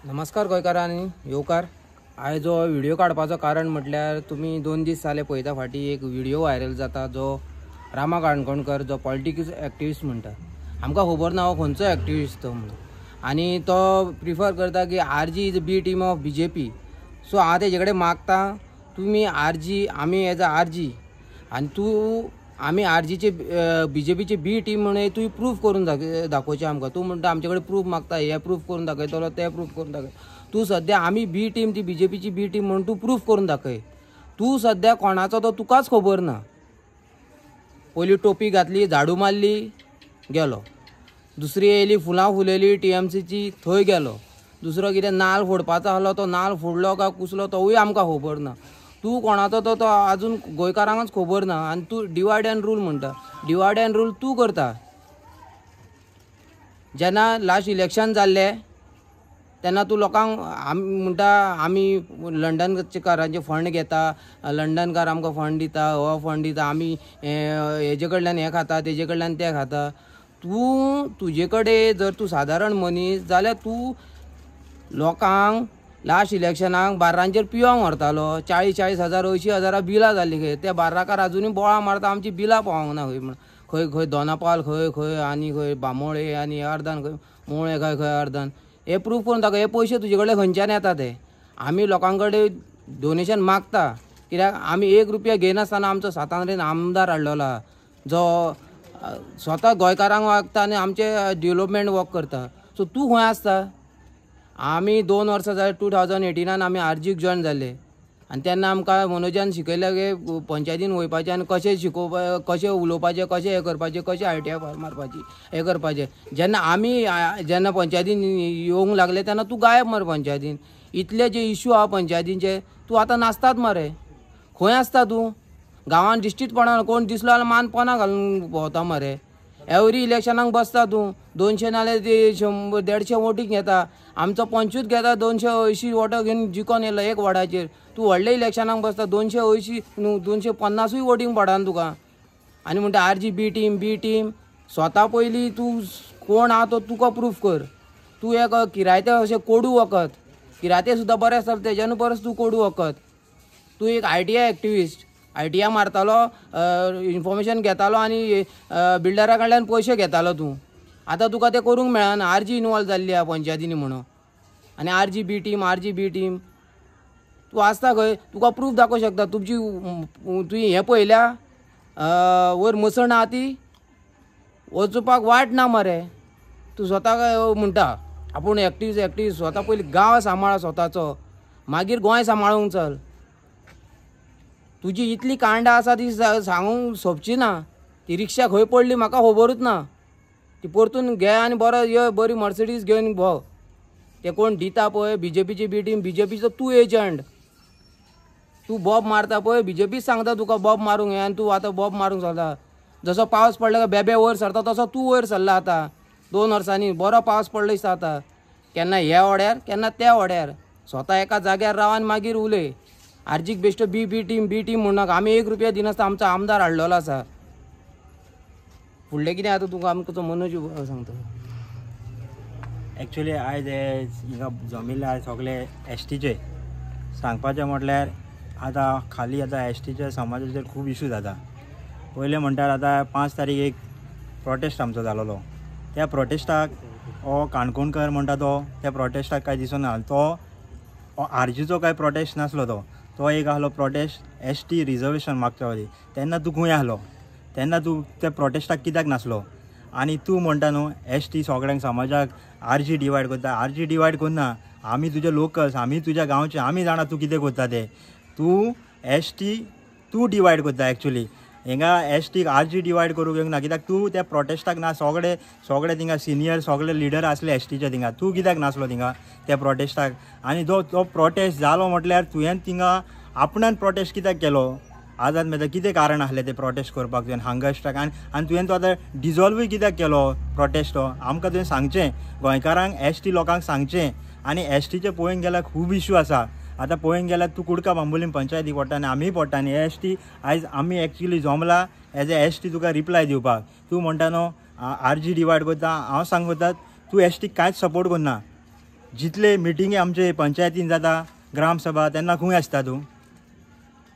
नमस्कार गोंयकारांनी, येवकार. आयज जो व्हिडिओ काडपाचो कारण म्हटल्यार तुमी 2 दीस जाले पळयता फाटीं एक व्हिडिओ व्हायरल जाता जो रामा काणकोणकर जो पॉलिटिक्स एक्टिविस्ट म्हणटा, आमकां खबर ना हो खंयचो एक्टिविस्ट तो म्हणून, आनी तो प्रिफर करता की RG is B team of BJP. So हांव तेजे कडेन मागता तुमी आरजी, आमी एज अ आरजी आनी तूं आमी आरजीचे बीजेपीचे बी टीम म्हणून तुवें प्रूफ करून दाखोवचें आमकां. तूं म्हणटा आमचे कडेन प्रूफ मागता, हे प्रूफ करून दाखयतलो, ते प्रूफ करून दाखय. तूं सद्या आमी बी टीम, ती बीजेपीची बी टीम म्हणून तूं प्रूफ करून दाखय. तूं सद्या कोणाचो तो तुकाच खबर ना. पयली टोपी घातली, झाडू मारली, गेलो. दुसरी येयली फुलां फुलयली टीएमसीची, थंय गेलो. दुसरो कितें नाल फोडपाचो आसलो तो नाल फोडलो काय कुसलो तोवूय आमकां खबर ना. तूं कोणाचो तो आजून गोंयकारांकच खबर ना. आनी तूं डिवायड एंड रूल म्हणटा, डिवायड एंड रूल तूं करता. जेन्ना लास्ट इलेक्शन जाल्लें तेन्ना तूं लोकांक आमी म्हणटा आमी लंडनकारांचे फंड घेता, लंडनकार आमकां फंड दिता, हो फंड दिता, आमी हेजे कडल्यान हें खाता, तेजे कडल्यान तें खाता. तूं तुजे कडेन जर तूं सादारण मनीस जाल्यार तूं लोकांक लास्ट इलेक्शनाक बार्रांचेर पिवंक व्हरतालो. 40-40 हजार 80 हजारां बिलां जाल्लीं खंय. त्या बार्राकार आजुनूय बोळां मारता आमची बिलां पावोंक ना खंय म्हण, खंय खंय दोनापाल, खंय खंय आनी खंय बांबोळे आनी अर्दान खंय मोळे, खंय खंय अर्दान. हे प्रूफ करून दाखय. हे पयशे तुजे कडेन खंयच्यान येता ते. आमी लोकां कडेन डोनेशन मागता कित्याक आमी 1 रुपया घेयनासतना आमचो 7 आमदार हाडलेलो जो स्वता गोंयकारांक वागता आनी आमचे डेवलपमेंट वर्क करता. सो तूं खंय आसता? आमी 2 वर्सां जाले 2018 आमी आरजीक जॉयन जाले आनी तेन्ना आमकां मनोजान शिकयलें की पंचायतीन वयपाचें आनी कशें शिकोवपा, कशें उलोवपाचें, कशें हें करपाचें, कशें आयटीआय फॉर्म मारपाची, हें करपाचें. जेन्ना आमी जेन्ना पंचायतीन येवंक लागले तेन्ना तूं गायब मरे पंचायतीन. इतले जे इश्यू आहा पंचायतींचे तूं आतां नासतात मरे. खंय आसता तूं? गांवान दिश्टीच पडना, कोण दिसलो जाल्यार मान पोना घालून भोंवता मरे. एवरी इलेक्शनाक बसता तूं, 200 नाल्यार 100 150 वोटींग घेता. आमचो पंचूच घेता 280 वोटां घेवन जिकोन येयलो एक वॉर्डाचेर. तूं व्हडल्या इलेक्शनाक बसता 280 न्हू 250 वोटींग पडना तुका. आनी म्हणटा RG B team B team. स्वता पयलीं तूं कोण आहा तो तुका प्रूफ कर. तूं एक किरायते अशें कोडू वखद, किरायते सुद्दां बरें आसता तेज्यानू परस तूं कोडू वखद. तूं एक आयटीआय एक्टिविस्ट, आयटीआय मारतालो, इन्फॉर्मेशन घेतालो आनी बिल्डरा कडल्यान पयशे घेतालो तूं. आतां तुका तें करूंक मेळना. आरजी इनवॉल्व जाल्ली आहा पंचायतींनी म्हणून. आनी RG B team, RG B team. तूं आसता खंय? तुका प्रूफ दाखोवंक शकता. तुमची तुवें हें पळयल्या वयर मसण आहा ती वचपाक वाट ना मरे. तूं स्वता म्हणटा आपूण एक्टिविस्ट एक्टिविस्ट. स्वता पयलीं गांव सांबाळ स्वताचो, मागीर गोंय सांबाळूंक चल. तुजी इतली कांडां आसा ती सांगूंक सोंपची ना. ती रिक्षा खंय पडली म्हाका खबरूच ना. ती परतून घे आनी बरो यो, बरी मर्सिडीज घेवन भोंव. ते कोण दिता पळय बीजेपीची बी टीम, बीजेपीचो तूं एजंट. तूं बॉब मारता पळय, बीजेपीच सांगता तुका बॉब मारूंक हें आनी तूं आतां बॉब मारूंक चलता. जसो पावस पडलो काय बेबे वयर सरता तसो तूं वयर सरला आतां. 2 वर्सांनी बरो पावस पडलो दिसता आतां. केन्ना ह्या वड्यार केन्ना त्या वड्यार. स्वता एका जाग्यार राव आनी मागीर उलय. आरजीक बेश्टो बी बी टीम बी टीम म्हणूनाका. आमी 1 रुपया दिनासतना आमचो आमदार हाडलेलो आसा. फुडलें कितें आतां तुका आमकां तो मनोज सांगता. एक्चुली आयज हिंगा जमिल्ले आयज सगळे एसटीचे सांगपाचें म्हटल्यार आतां खाली आतां एसटीच्या समाजाचेर खूब इशू जाता. पयलें म्हणटार आतां 5 तारीख एक प्रोटेस्ट आमचो जालोलो. त्या प्रोटेस्टाक हो काणकोणकर म्हणटा तो त्या प्रोटेस्टाक कांय दिसना. तो आरजीचो कांय प्रोटेस्ट नासलो, तो तो एक आहलो प्रोटेस्ट एसटी रिजर्वेशन मागच्या खातीर. तेन्ना तूं खंय आहलो? तेन्ना तूं त्या प्रोटेस्टाक कित्याक नासलो? आनी तूं म्हणटा न्हू एसटी सगळ्यांक समाजाक आरजी डिवायड करता. आरजी डिवायड करना, आमी तुजे लोकल्स, आमी तुज्या गांवचे, आमी जाणा तूं कितें करता तें. तूं एसटी तूं डिवायड करता. एक्चुली हिंगा एसटीक आरजी डिवायड करूंक येवंक ना, कित्याक तूं त्या प्रोटेस्टाक ना. सगळे सगळे थिंगा सिनियर सगळे लिडर आसले एसटीचे थिंगा, तूं कित्याक नासलो थिंगा त्या प्रोटेस्टाक? आनी जो तो प्रोटेस्ट जालो म्हटल्यार तुवें थिंगा आपणान प्रोटेस्ट कित्याक केलो? आजाद मेळटा कितें कारण आसलें तें प्रोटेस्ट करपाक तुवें हंगर स्ट्रायक? आनी आनी तुवें तो आतां डिजॉल्वूय कित्याक केलो प्रोटेस्ट तो? आमकां तुवें सांगचें, गोंयकारांक एसटी लोकांक सांगचें. आनी एसटीचें पळोवंक गेल्यार खूब इशू आसा. आतां पळोवंक गेल्यार तूं कुडका बांबोलीम पंचायतीक पडटा आनी आमीय पडटा. आनी एसटी आयज आमी एक्चुली जमला एज ए एसटी तुका रिप्लाय दिवपाक. तूं म्हणटा न्हू आरजी डिवायड करता. हांव सांगता तूं एसटीक कांयच सपोर्ट करना. जितले मिटिंगे आमचे पंचायतीन जाता ग्रामसभा तेन्ना खंय आसता तूं?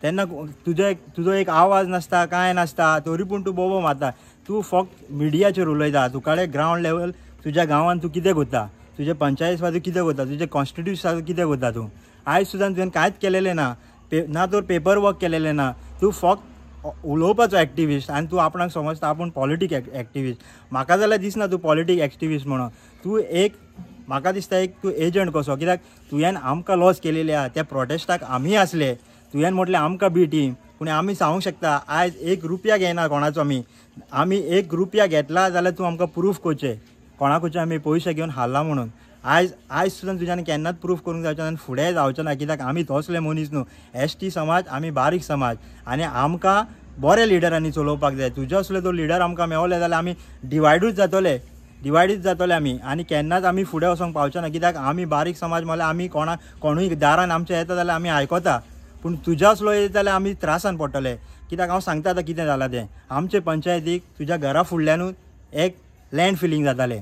तेन्ना तुजो एक आवाज नासता, कांय नासता, तरी पूण तूं बोबो मारता. तूं फक्त मिडियाचेर उलयता. तुका ग्रावंड लेवल तुज्या गांवांत तूं कितें करता, तुजे पंचायत सुद्दां कितें करता, तुजे कॉन्स्टिट्यूशन कितें करता तूं? आयज सुद्दां तुवें कांयच केलेलें ना, ना तर पेपर वर्क केलेलें ना. तूं फक्त उलोवपाचो एक्टिविस्ट आनी तूं आपणाक समजता आपूण पॉलिटीक एक्टिविस्ट. म्हाका जाल्यार दिसना तूं पॉलिटीक एक्टिविस्ट म्हणून. तूं एक म्हाका दिसता एक तूं एजंट कसो, कित्याक तुवें आमकां लॉस केलेली आहा. त्या प्रोटेस्टाक आमी आसले, तुवें म्हटलें आमकां बी टीम, पूण आमी सांगूंक शकता आयज एक रुपया घेयना कोणाचो. आमी एक रुपया घेतला जाल्यार तूं आमकां प्रूफ करचें कोणाकूच आमी पयशे घेवन हाडला म्हणून. आयज सुद्दां तुज्यान केन्नाच प्रूफ करूंक जावचें ना आनी फुडें जावचें ना, कित्याक आमी तसले मनीस न्हू. एस टी समाज आमी बारीक समाज आनी आमकां बरे लिडरांनी चलोवपाक जाय. तुजे असले तो लिडर आमकां मेवले जाल्यार आमी डिवायडूच जातले, डिवायडूच जातले आमी आनी केन्नाच आमी फुडें वचोंक पावचे ना, कित्याक आमी बारीक समाज म्हणल्यार आमी कोणूय दारान आमच्या येता जाल्यार आमी आयकता, पूण तुज्या असलो येता जाल्यार आमी त्रासान पडटले. कित्याक हांव सांगता आतां कितें जालां तें. आमचे पंचायतीक तुज्या घरा फुडल्यानूच एक लँड फिलींग जातालें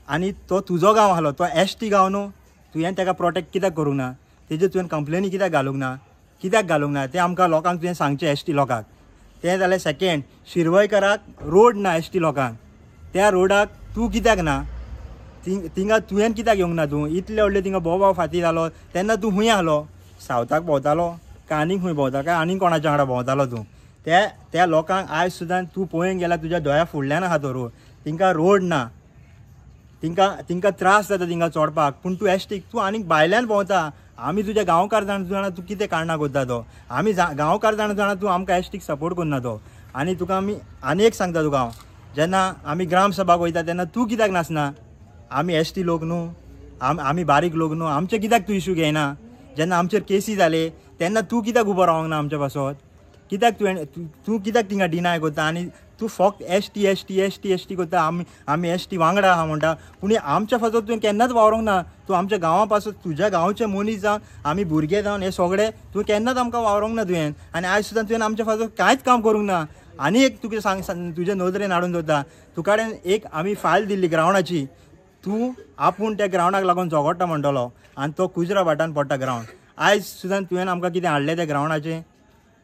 आनी तो तुजो गांव आसलो, तो एस टी गांव न्हू. तुवें ताका प्रोटेक्ट कित्याक करूंक ना? तेजेर तुवें कंप्लेनी कित्याक घालूंक ना? कित्याक घालूंक ना तें आमकां लोकांक तुवें सांगचें एस टी लोकांक. तें जालें सेकेंड, शिरवयकराक रोड ना एस टी लोकांक, त्या रोडाक तूं कित्याक ना? थिंगा तुवें कित्याक येवंक ना? तूं इतले व्हडले थिंगा बोबाव फाती जालो तेन्ना तूं खूंय आसलो? सावथाक भोंवतालो काय आनीक खूंय भोंवता काय आनीक कोणाच्या वांगडा भोंवतालो तूं? त्या लोकांक आयज सुद्दां तूं पळोवंक गेल्यार तुज्या दोळ्या फुडल्यान आहा तो रोड, तिंकां रोड ना, तिंकां त्रास जाता तिंकां चोडपाक. पूण तूं एसटीक तूं आनीक भायल्यान भोंवता. आमी तुज्या गांवकार जाण जाणा तूं कितें कारणां करता तो, आमी गांवकार जाण जाणा तूं आमकां एसटीक सपोर्ट करना तो. आनी तुका आमी आनी एक सांगता तुका हांव, जेन्ना आमी ग्रामसभाक वयता तेन्ना तूं कित्याक नासना? आमी एस टी लोक न्हू, आमी बारीक लोक न्हू, आमचे कित्याक तूं इशू घेयना? जेन्ना आमचेर केसी जाले तेन्ना तूं कित्याक उबो रावंक ना आमच्या पासत? कित्याक तुवें तूं कित्याक तिंगा डिनाय करता? आनी तूं फक्त S T S T S T S T करता. आमी एस टी वांगडा आहा म्हणटा, पूण आमच्या पासत तुवें केन्नाच वावरोंक ना. तूं आमच्या गांवा पासत, तुज्या गांवचे मनीस जावन आमी भुरगे जावन हे सगळे तूं केन्नाच आमकां वावरोंक ना तुवें. आनी आयज सुद्दां तुवें आमच्या पासत कांयच काम करूंक ना. आनी एक तुका सांग, तुजे नदरेन हाडून दवरता, तुका कडेन एक आमी फायल दिल्ली ग्रावंडाची, तूं आपूण त्या ग्रावंडाक लागून झगडटा म्हणटलो आनी तो कुजरा भाटान पडटा ग्रावंड. आयज सुद्दां तुवें आमकां कितें हाडलें त्या ग्रावंडाचें?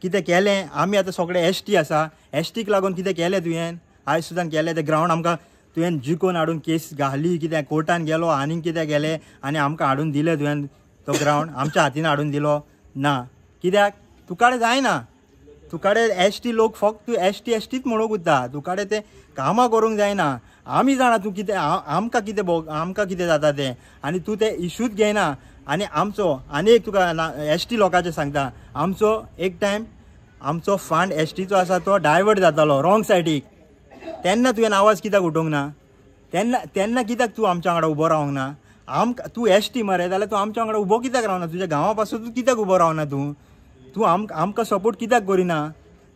कितें केलें? आमी आतां सगळे एस टी आसा, एस टीक लागून कितें केलें तुवें? आयज सुद्दां केलें तें ग्रावंड आमकां तुवें जिखून हाडून केस घाली, कितें कोर्टान गेलो आनीक कितें गेलें आनी आमकां हाडून दिलें तुवें तो ग्रावंड आमच्या हातीन हाडून दिलो ना. कित्याक तुका कडेन जायना, तुका कडेन एस टी लोक फक्त तूं एस टी एस टीच म्हणूंक उरता, तुका कडेन तें कामां करूंक जायना. आमी जाणा तूं कितें आमकां कितें आमकां कितें जाता तें, आनी तूं तें इशूच घेयना. आनी आमचो आनी एक तुका एस टी लोकांचें सांगता, आमचो एक टायम आमचो फंड एस टीचो आसा तो डायवर्ट जातालो रॉंग सायडीक, तेन्ना तुवें आवाज कित्याक उठोवंक ना? तेन्ना तेन्ना कित्याक तूं आमच्या वांगडा उबो रावंक ना? आमकां तूं एस टी मरे जाल्यार तूं आमच्या वांगडा उबो कित्याक रावना? तुज्या गांवा पासून तूं कित्याक उबो रावना? तूं तूं आमकां सपोर्ट कित्याक करिना?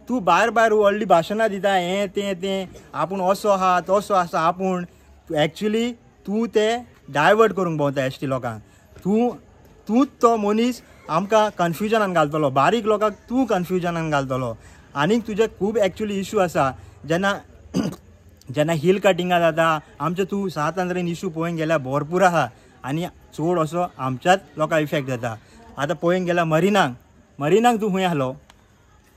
तूं भायर भायर व्हडलीं भाशणां दिता हें तें तें, आपूण असो आहा तसो आसा आपूण. एक्चुली तूं तें डायवर्ट करूंक भोंवता एस टी लोकांक. तूं तूंच तो मनीस आमकां कन्फ्युजनान घालतलो, बारीक लोकांक तूं कन्फ्युजनान घालतलो. आनीक तुजे खूब एक्चुली इशू आसा. जेन्ना जेन्ना हिल कटिंगां जाता आमचे, तूं सात आंद्रेन इशू पळोवंक गेल्यार भरपूर आहा आनी चड असो आमच्याच लोकांक इफेक्ट जाता. आतां पळोवंक गेल्यार मरिनाक, मरिनाक तूं खूंय आसलो?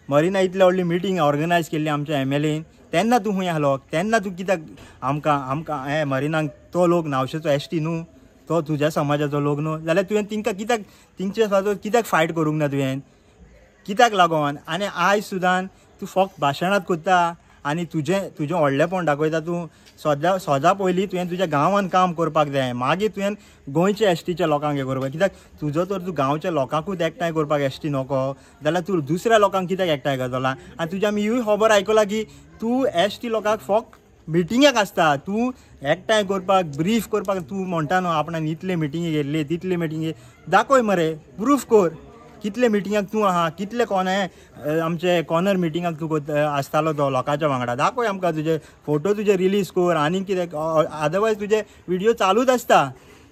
मरिना इतली व्हडली मिटींग ऑर्गनायज केल्ली आमच्या एम एल एन, तेन्ना तूं खूंय आसलो? तेन्ना तूं कित्याक आमकां आमकां हें मरिनाक तो लोक नावशेचो एस टी न्हू, तो तुज्या समाजाचो लोक न्हू, जाल्यार तुवें तिंकां कित्याक तिंचे फाजो कित्याक फायट करूंक ना तुवें? कित्याक लागून? आनी आयज सुद्दां तूं फक्त भाशणांत करता आनी तुजें तुजें व्हडलेपण दाखयता. तूं सदां सदां पयलीं तुवें तुज्या गांवान काम करपाक जाय, मागीर तुवें गोंयच्या एस टीच्या लोकांक हें करपाक. कित्याक तुजो तर तूं गांवच्या लोकांकूच एकठांय करपाक एस टी नको जाल्यार तूं दुसऱ्या लोकांक कित्याक एकठांय करतलो? आनी तुजें आमी ह्यूय खबर आयकलां की तूं एस टी लोकांक फक्त मिटिंगेक आसता, तूं एकठांय करपाक ब्रीफ करपाक तूं म्हणटा न्हू आपणान इतले मिटिंगे घेतली तितले मिटिंगे, दाखय मरे, प्रूफ कर कितले मिटिंगाक तूं आहा, कितले कोणे आमचे कॉर्नर मिटिंगाक तूं आसतालो तो लोकांच्या वांगडा, दाखय आमकां तुजे फोटो तुजे रिलीज कर आनीक कितें. अदरवायज तुजे विडियो चालूच आसता,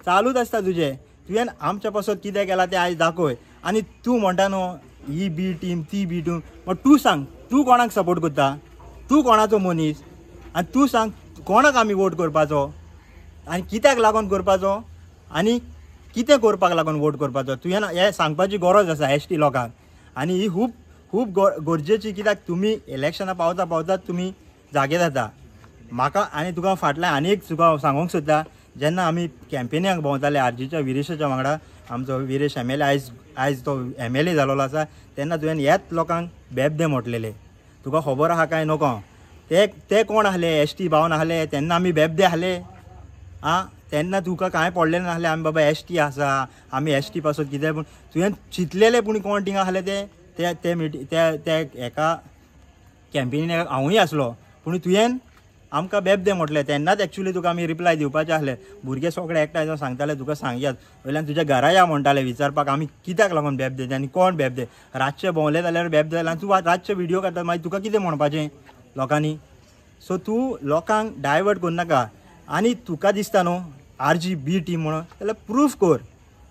चालूच आसता तुजे. तुवें आमच्या पासत कितें केलां तें आयज दाखय. आनी तूं म्हणटा न्हू ही बी टीम ती बी टीम, बट तूं सांग तूं कोणाक सपोर्ट करता, तूं कोणाचो मनीस, आनी तूं सांग कोणाक आमी वोट करपाचो आनी कित्याक लागून करपाचो. आनी कितें करपाक लागून वोट करपाचो तुवें हें सांगपाची गरज आसा एस टी लोकांक. आनी ही खूब खूब गरजेची, कित्याक तुमी इलेक्शनां पावता पावतात तुमी जागे जाता. म्हाका आनी तुका फाटल्यान आनी एक तुका सांगूंक सोदता, जेन्ना आमी कॅम्पेन्याक भोंवताले आरजीच्या विरेशाच्या वांगडा, आमचो विरेश एम एल ए आयज आयज तो एम एल ए जालोलो आसा, तेन्ना तुवें ह्याच लोकांक बेबदे म्हटलेले. तुका खबर आहा काय नको ते ते कोण आहले एस टी भाव नाहले तेन्ना आमी बेबदे आहले आं, तेन्ना तुका कांय पडलेलें नासलें आमी बाबा एस टी आसा आमी एस टी पासत कितें, पूण तुवें चिंतलेलें पूण कोण थिंगा आहले ते ते ते मिटी त्या त्या हेका कॅम्पेनीक हांवूय आसलो, पूण तुवें आमकां बेबदे म्हटलें तेन्नाच एक्चुली तुका आमी रिप्लाय दिवपाचें आसलें. भुरगे सगळे एकठांय जावन सांगताले तुका सांगयात, वयल्यान तुज्या घरा या म्हणटाले विचारपाक आमी कित्याक लागून बेबदे आनी कोण बेबदे, रातचे भोंवले जाल्यार बेबदे जाल्यार तूं रातचे व्हिडियो काडटा मागीर तुका कितें म्हणपाचें लोकांनी. सो तूं लोकांक डायवर्ट करनाका. आनी तुका दिसता न्हू आर जी बी टी म्हणून जाल्यार प्रूफ कर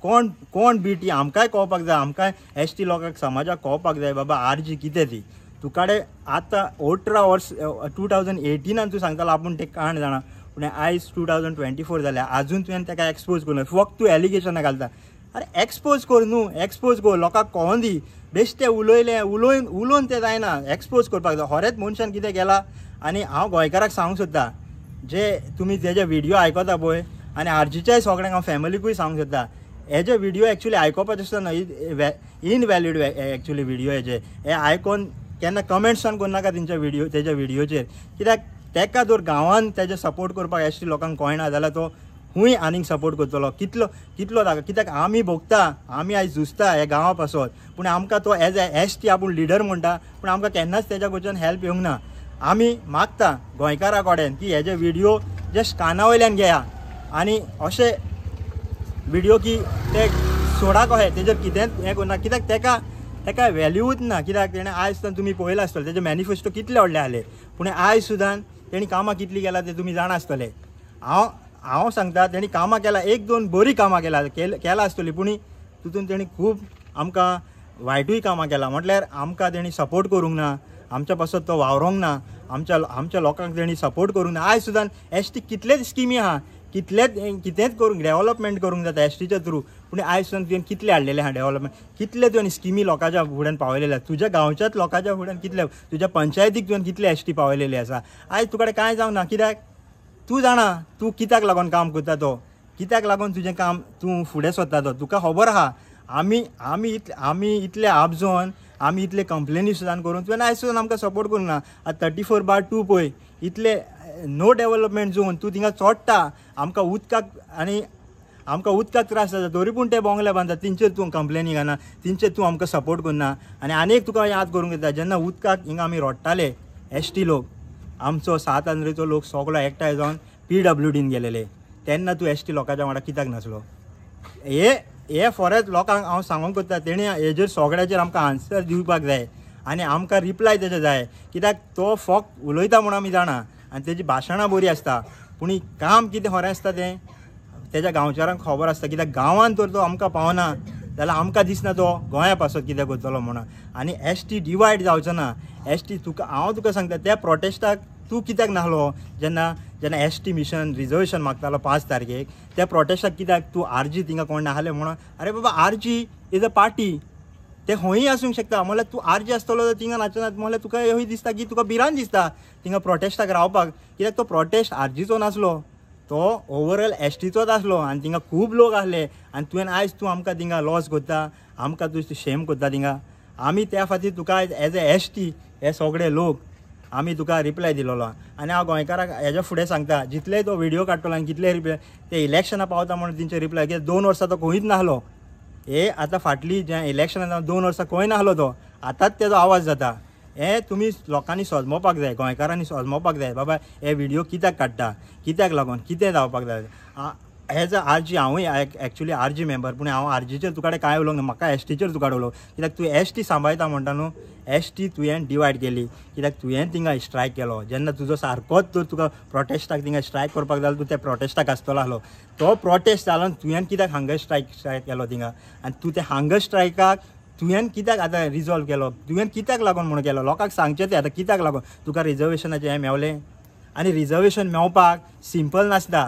कोण कोण बी टी, आमकांय कळपाक जाय, आमकांय एस टी लोकांक समाजाक कळपाक जाय बाबा आर जी कितें ती. तुकाडे आतां 18 वर्स 2018 तूं सांगतालो आपूण तें काण जाणा, पूण आयज 2024 जाल्या आजून तुवें ताका एक्सपोज करूं फक्त तूं एलिगेशनां घालता. अरे एक्सपोज कर न्हू, एक्सपोज कर लोकांक कळोन दी, बेश्टें उलयलें उलोवन उलोवन तें जायना, एक्सपोज करपाक जाय खरेंच मनशान कितें केलां. आनी हांव गोंयकाराक सांगूंक सोदता जे तुमी तेजे व्हिडियो आयकता पळय, आनी आरजीच्याय सगळ्यांक हांव फॅमिलीकूय सांगूंक सोदता, हेजे व्हिडियो एक्चुली आयकोपाचे आसता न्हय, इनवॅलीड एक्चुली व्हिडियो हेजे, हे आयकोन केन्ना कमेंट्सान करनाका तेंच्या व्हिडियो तेज्या व्हिडियोचेर, कित्याक तेका जर गांवान तेजे सपोर्ट करपाक एस टी लोकांक कळना जाल्यार तो खूंय आनीक सपोर्ट करतलो कितलो कितलो ताका, कित्याक आमी भोगता, आमी आयज झुजता ह्या गांवा पासत, पूण आमकां तो एज ए एस टी आपूण लिडर म्हणटा, पूण आमकां केन्नाच तेज्या कडच्यान हेल्प येवंक ना. आमी मागता गोंयकारा कडेन की हेजे व्हिडियो जस्ट काना वयल्यान घेया आनी अशे व्हिडियो की ते सोडा कशे तेजेर कितेंच हें करना, कित्याक तेका तेका व्हॅल्यूच ना. कित्याक तेणें आयज सुद्दां तुमी पळयलां आसतलें तेजे मॅनिफेस्टो कितले व्हडले आहले, पूण आयज सुद्दां तेणी कामां कितलीं केलां तें तुमी जाणा आसतले. हांव हांव सांगता तेणी कामां केलां, एक दोन बरीं कामां केलां केलां आसतलीं, पूण तितून तेणी खूब आमकां वायटूय कामां केलां. म्हटल्यार आमकां तेणी सपोर्ट करूंक ना, आमच्या पासत तो वावरोंक ना, आमच्या आमच्या लोकांक तेणी सपोर्ट करूंक ना. आयज सुद्दां एस टी कितलेच स्किमी आहा, कितलेच कितेंच करूंक डेवलपमेंट करूंक जाता एस टीच्या थ्रू, पूण आयज सुद्दां तुवें कितले हाडलेले आहा डेवलपमेंट, कितले तुवें स्किमी लोकांच्या फुड्यान पावयलेले आसा, तुज्या गांवच्याच लोकांच्या फुड्यान कितले, तुज्या पंचायतीक तुवें कितले एस टी पावयलेले आसा. आयज तुका कांय जावंक ना, कित्याक तूं जाणा तूं कित्याक लागून काम करता तो, कित्याक लागून तुजें काम तूं फुडें सरता तो तुका खबर आहा. आमी आमी आमी इतले आपजोन आमी इतले कंप्लेनी सुद्दां करून तुवें आयज सुद्दां आमकां सपोर्ट करूंक ना. आतां 34/2 पळय इतले नो डेवलपमेंट झोन, तूं थिंगा चोडटा, आमकां उदकाक आनी आमकां उदकाक त्रास जाता तरी पूण ते बोंगले बांदता, तेंचेर तूं कंप्लेनी घालना, तेंचेर तूं आमकां सपोर्ट करना. आनी आनी एक तुका याद करूंक येता, जेन्ना उदकाक हिंगा आमी रोडटाले एस टी लोक, आमचो 7 आंद्रेचो लोक सगळो एकठांय जावन PWDन गेलेले, तेन्ना तूं एस टी लोकांच्या वांगडा कित्याक नासलो? हे हे फॉरेस्ट लोकांक हांव सांगूंक कोत्ता तेणी हेजेर सगळ्याचेर आमकां आन्सर दिवपाक जाय आनी आमकां रिप्लाय तेजे जाय, कित्याक तो फक्त उलयता म्हूण आमी जाणा आनी तेजी भाशणां बरीं आसता, पूण काम कितें खरें आसता तें तेज्या गांवचारांक खबर आसता. कित्याक गांवांत तर तो आमकां पावना जाल्यार आमकां दिसना तो गोंया पासत कितें करतलो म्हणून. आनी एस टी डिवायड जावचो ना, एस टी तुका हांव तुका सांगता त्या प्रोटेस्टाक तूं कित्याक नासलो जेन्ना जेन्ना एस टी मिशन रिजर्वेशन मागतालो 5 तारखेक, त्या प्रोटेस्टाक कित्याक तूं आरजी थिंगा कोण नासले म्हणून? अरे बाबा आरजी is a party, ते खंयूय आसूंक शकता, म्हणल्यार तूं आरजी आसतलो जाल्यार थिंगा नाचना म्हणल्यार तुका हय दिसता की तुका भिरांत दिसता थिंगा प्रोटेस्टाक रावपाक, कित्याक तो प्रोटेस्ट आरजीचो नासलो, तो ओवरऑल एस टीचोच आसलो आनी थिंगा खूब लोक आसले. आनी तुवें आयज तूं आमकां थिंगा लॉस करता, आमकां तूं शेम करता थिंगा. आमी त्या खातीर तुका आयज एज ए एस टी हे सगळे लोक आमी तुका रिप्लाय दिलोलो. आनी हांव गोंयकाराक हेज्या फुडें सांगता, जितले तो व्हिडियो काडटलो आनी कितले रिप्लाय ते इलेक्शनां पावता म्हणून तेंचे रिप्लाय, कित्याक 2 वर्सां तो खंयच नासलो. हे आतां फाटली जें इलेक्शनां 2 वर्सां खंय नासलो तो, आतांच तेजो आवाज जाता. हें तुमी लोकांनी सोजमोवपाक जाय, गोंयकारांनी सोजमोवपाक जाय बाबा हे व्हिडियो कित्याक काडटा, कित्याक लागून कितें जावपाक जाय. एज अ आरजी हांवूय एक्चुली आरजी मेंबर, पूण हांव आरजीचेर तुका कांय उलोवंक ना, म्हाका एस टीचेर तुका उलोवंक, कित्याक तूं एस टी सांबाळटा म्हणटा न्हू, एस टी तुवें डिवायड केली, कित्याक तुवें थिंगा स्ट्रायक केलो जेन्ना तुजो सारकोच तर तुका प्रोटेस्टाक थिंगा स्ट्रायक करपाक जालो, तूं त्या प्रोटेस्टाक आसतलो आसलो, तो प्रोटेस्ट जालो तुवें कित्याक हंगर स्ट्रायक केलो थिंगा, आनी तूं त्या हंगर स्ट्रायकाक तुवें कित्याक आतां रिजॉल्व केलो, तुवें कित्याक लागून म्हणून केलो, लोकांक सांगचें तें आतां कित्याक लागून तुका रिजर्वेशनाचें हें मेवलें. आनी रिजर्वेशन मेवपाक सिंपल नासता,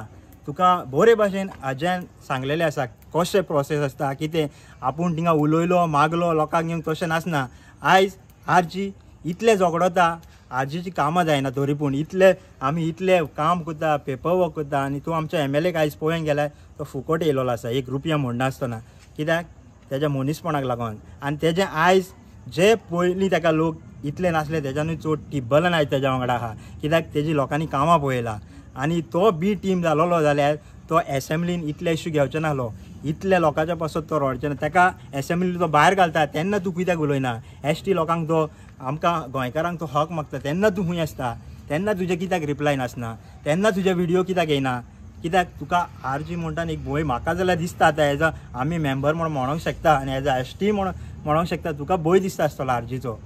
तुका बरे भाशेन आज्यान सांगलेलें आसा कशें प्रोसेस आसता कितें. आपूण थिंगा उलयलो मागलो लोकांक घेवन तशें नासना. आयज आरजी इतले झगडता, आरजीची कामां जायना तरी पूण इतले आमी इतले काम करता, पेपर वर्क करता आनी तूं आमच्या एम एल एक आयज पळोवंक गेल्यार तो फुकट येयलोलो आसा, एक रुपया म्हणनासतना. कित्याक तेज्या मनीसपणाक लागून. आनी तेजें आयज जे पयलीं ताका लोक इतले नासले तेज्यानूय चड टिब्बलान आयज तेज्या वांगडा आहा, कित्याक तेजी लोकांनी कामां पळयलां. आनी तो बी टीम जालोलो जाल्यार तो एसेंब्लीन इतले इश्यू घेवचो नासलो, इतले लोकांच्या पासत तो रडचो ना. ताका एसेंब्ली तो भायर घालता तेन्ना तूं कित्याक उलयना? एस टी लोकांक तो आमकां गोंयकारांक तो हक मागता तेन्ना तूं खंय आसता? तेन्ना तुजें कित्याक रिप्लाय नासना? तेन्ना तुजे विडियो कित्याक येयना? कित्याक तुका आरजी म्हणटा एक भंय म्हाका जाल्यार दिसता. आतां एज अ आमी मेंबर म्हण म्हणोंक शकता आनी एज अ एस टी म्हण म्हणोंक शकता, तुका भंय दिसता आसतलो आरजीचो.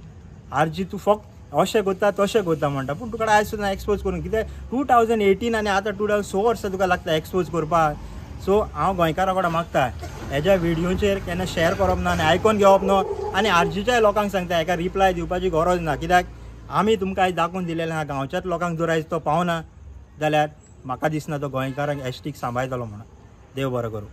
आरजी तूं फक्त अशें करता तशें करता म्हणटा, पूण तुका आयज सुद्दां एक्सपोज करूंक कित्याक 2018 आनी आतां 2000 स वर्सां तुका लागता एक्सपोज करपाक. सो हांव गोंयकारां कडेन मागता, हेज्या विडियोचेर केन्ना शेअर करप ना आनी आयकोन घेवप न्हू. आनी आरजीच्याय लोकांक सांगता, हेका रिप्लाय दिवपाची गरज ना, कित्याक आमी तुमकां आयज दाखोवन दिलेलें आहा. गांवच्याच लोकांक जर आयज तो पावना जाल्यार म्हाका दिसना तो गोंयकारांक एस टीक सांबाळटलो म्हणून. देव बरो करूं.